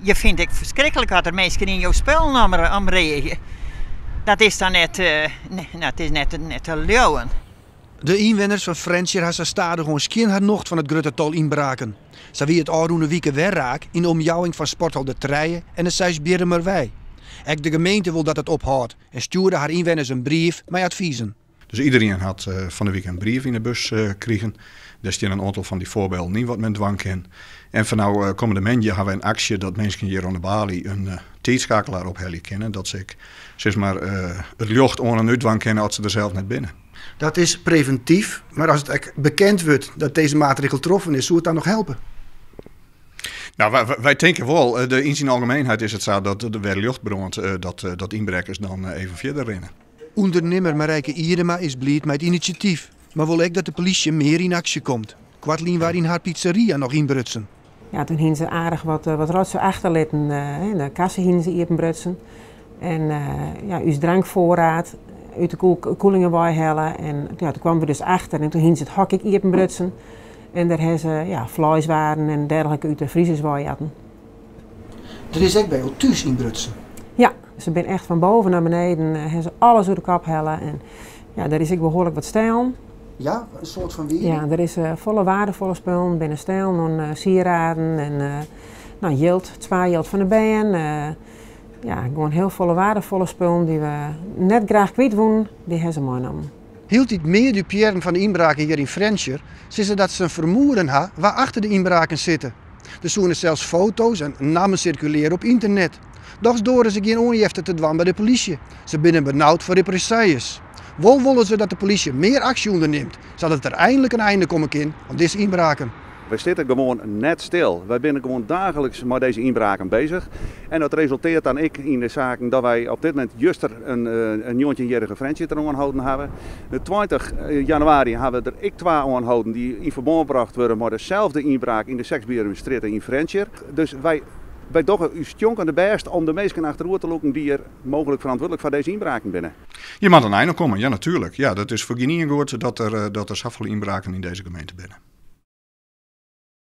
Je fynt ek ferskriklik as der minsken yn jo spullen omreagje. Dat is dan net, dat is net, net te leauwen. De ynwenners fan Frjentsjer ha sa stadichoan skjin har nocht fan it grutte tal ynbraken. Sa wie it ôfrûne wike wer raak yn de omjouwing fan sporthal De Trije en de Seisbierrumerwei. Ek de gemeente wol dat it ophâldt en stjoerde har ynwenners in brief mei advizen. Dus iderien hat fan de wike in brief yn 'e bus krigen. Dêr stean in oantal fan dy foarbylden yn wat men dwaan kin. En foar no kommende moandei ha wy in aksje dat minsken hjir oan de baly in tiidskakelaar ophelje kinne. Dat se ek sis mar it ljocht oan en út dwaan kinne as se der sels net binne. Dat is previntyf, mar as it ek bekend wurdt dat dizze maatregel troffen is, soe it dan noch helpe? Nou, wy tinke wol, yn syn algemeenheid is it sa dat der wer ljocht brânt, dat ynbrekkers dan even fierder rinne. Undernimmer Marijke Iedema is bliid mei it inisjatyf, mar wol ek dat de polysje mear yn aksje komt. Koartlyn waard yn har pizzeria noch ynbrutsen. Ja, toen hienen se aardich wat, wat rotsoai achterlitten. De kasse hienen se iepenbrutsen. En ja, ús drankfoarraad út de koelingen weihelle. En ja, toen kwamen we dus achter en toen hienen se it hok ek iepenbrutsen. En dêr ha se ja, fleiswaren en dergelike út de friezers weijatten. Der is ek by jo thús ynbrutsen? Ja, se binne echt fan boven nei beneden, ha se alles oer de kop helle. En ja, der is ek behoarlik wat stellen. Ja, in soad fan wearde? Ja, der is folle waardefolle spullen binne stellen oan sieraden en no, jild, it spaarjild fan de bern. Ja, gewoan hiel folle waardefolle spullen dy't we net graach kwyt woenen, dy ha se meinommen. Hieltyd mear dupearren fan de ynbraken hjir yn Frjentsjer sizze dat se in fermoeden ha wa achter de ynbraken sitte. Der soene sels foto's en nammen sirkulearje op ynternet. Dochs doare se gjin oanjefte te dwaan by de polysje. Se binne benaud foar represailles. Wol wolle se dat de polysje mear aksje ûndernimt, sadat der einlik in einde komme kin oan dizze ynbraken. Wy sitte gewoan net stil. Wy binne gewoan dagelijks mei dizze ynbraken bezich. En dat resulteart dan ek yn de saken dat wy op dit momint juster in 19-jierrige Frjentsjerter oanholden hawwe. De 20 januari hawwe der ek twa oanholden dy't yn ferbân brocht wurde mei deselde ynbraak yn de Sexbierumstrjitte yn Frjentsjer. Dus wy wy dogge ús stjonkende bêst om de minsken achteroer te lûken dy't hjir mooglik ferantwurdlik foar dizze ynbraken binne. Hjir moat in ein oan komme, ja natuerlik. Ja, dat is foar gjinien goed dat der safolle ynbraken yn dizze gemeente binne.